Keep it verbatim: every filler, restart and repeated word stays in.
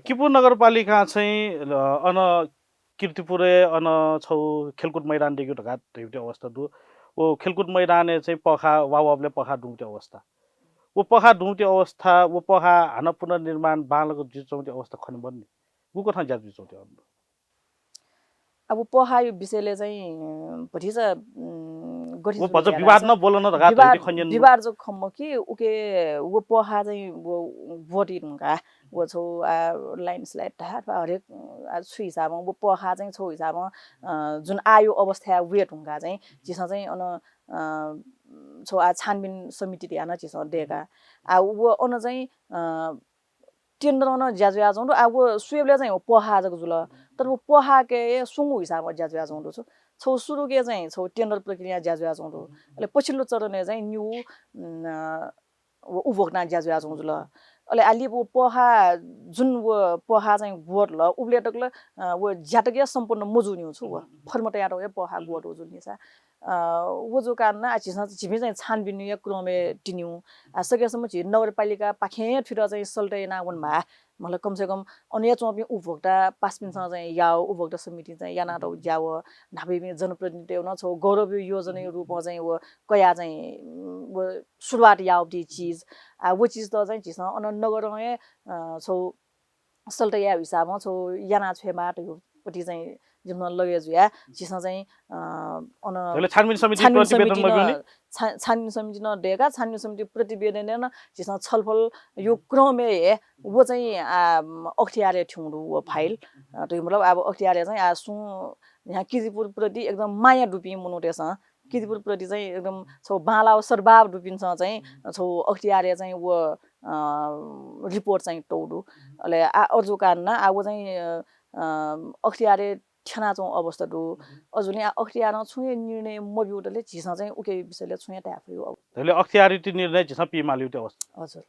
किपू नगरपालिकां चाहिँ अन किर्तिपुरय् अन छौ खेलकुद मैदान देग्यु धकाः धैबुति अवस्था दु। व खेलकुद मैदानय् चाहिँ पखा वावाबले पखा दुंगुति अवस्था। व पखा दुंगुति अवस्था, व पखा हानं पुनर्निर्माण बांलाक जुइचौंति अवस्था खनेबन्ने। गुकथं ज्या जुइचौंति अवस्था? अब पहायु विषयले चाहिँ भतिचा गठित विवाद न बोलन धका धैति खन्यन। विवाद जो खम्म कि उके वो पहा चाहिँ वो बोटी ढुंगा वो छौ आ लाइन स्लाइड ढा हरेक आ छु हिसाबमा वो पहा चाहिँ छौ हिसाबमा जुन आयु अवस्था वे ढुंगा चाहिँ जिसं चाहिँ अन छौ आ छानबिन समिति ध्यान जिसं देगा आ वो अन चाहिँ टेन्डर नं ज्या जुयाच्वंगु दु। आ व स्वेबलय् चाहिँ व पहा जक जुल। तर व पहाके सुंगु हिसाबमा ज्या जुयाच्वंगु दु। छौ सुरुके चाहिँ छौ टेन्डर प्रक्रिया ज्या जुयाच्वंगु दु। अले पछिल्लो चरणय् चाहिँ न्यू व उपभोक्ता ज्या जुयाच्वंगु जुल। अले आलि व पहा जुन व पहा चाहिँ गोट ल उबले तक ल व ज्यातक या सम्पन्न मजू न्यू छु व फर्म तयार व पहा गोट जुल निसा। व जो कारण आ झीसं झीपिं चाहिँ छानबिन या क्रमय् तिन्यु आ सकेसम्म झी नगरपालिका पाखें थुइट चाहिँ सल्ट याना वन भा मतलब कम से कम अनया च्वंपिं उपभोक्ता पासपिन्सं चाहिँ याव उपभोक्ता समिति चाहिँ याना दौ ज्याव न्हापिपिं जनप्रतिनिधि न छौ गौरव योजना रूपमा चाहिँ व कया चाहिँ व सुरुवात याव दी चिज आ व चिज त चाहिँ झीसं अन नगरं छौ सल्ट या हिसाबमा छौ याना छ्वयेमा त यो पति चाहिँ जिम्मा लगे जुया झीसं चाहिँ अन छानबिन समिति छानबिन समिति न छानबिन समिति प्रतिवेदन न झीसं छलफल यो क्रमय् हे वो चाहिँ अख्तियारय् ठ्यौँ दु वो फाइल। त मतलब अब अख्तियारय् चाहिँ आ सुं यहाँ किर्तिपुर प्रति एकदम माया दुपिं मनूतय्सं किर्तिपुर प्रति चाहिँ एकदम छौ बांलाव सद्भाव दुपिन्सं चाहिँ छौ अख्तियारय् चाहिँ वो रिपोर्ट चाहिँ तौ दु। अले आ अर्जु कारण आ वो चाहिँ अख्तियारय् ठ्यानाच्वं अवस्था दु। अजुलि आ अख्तियारं छुं हे निर्णय मब्यूतले झीसं चाहिँ उके विषयले छुं हे ताय् फयु अवस्था। धैले अख्तियारति निर्णय झीसं पीमालिउति अवस्था। हजुर।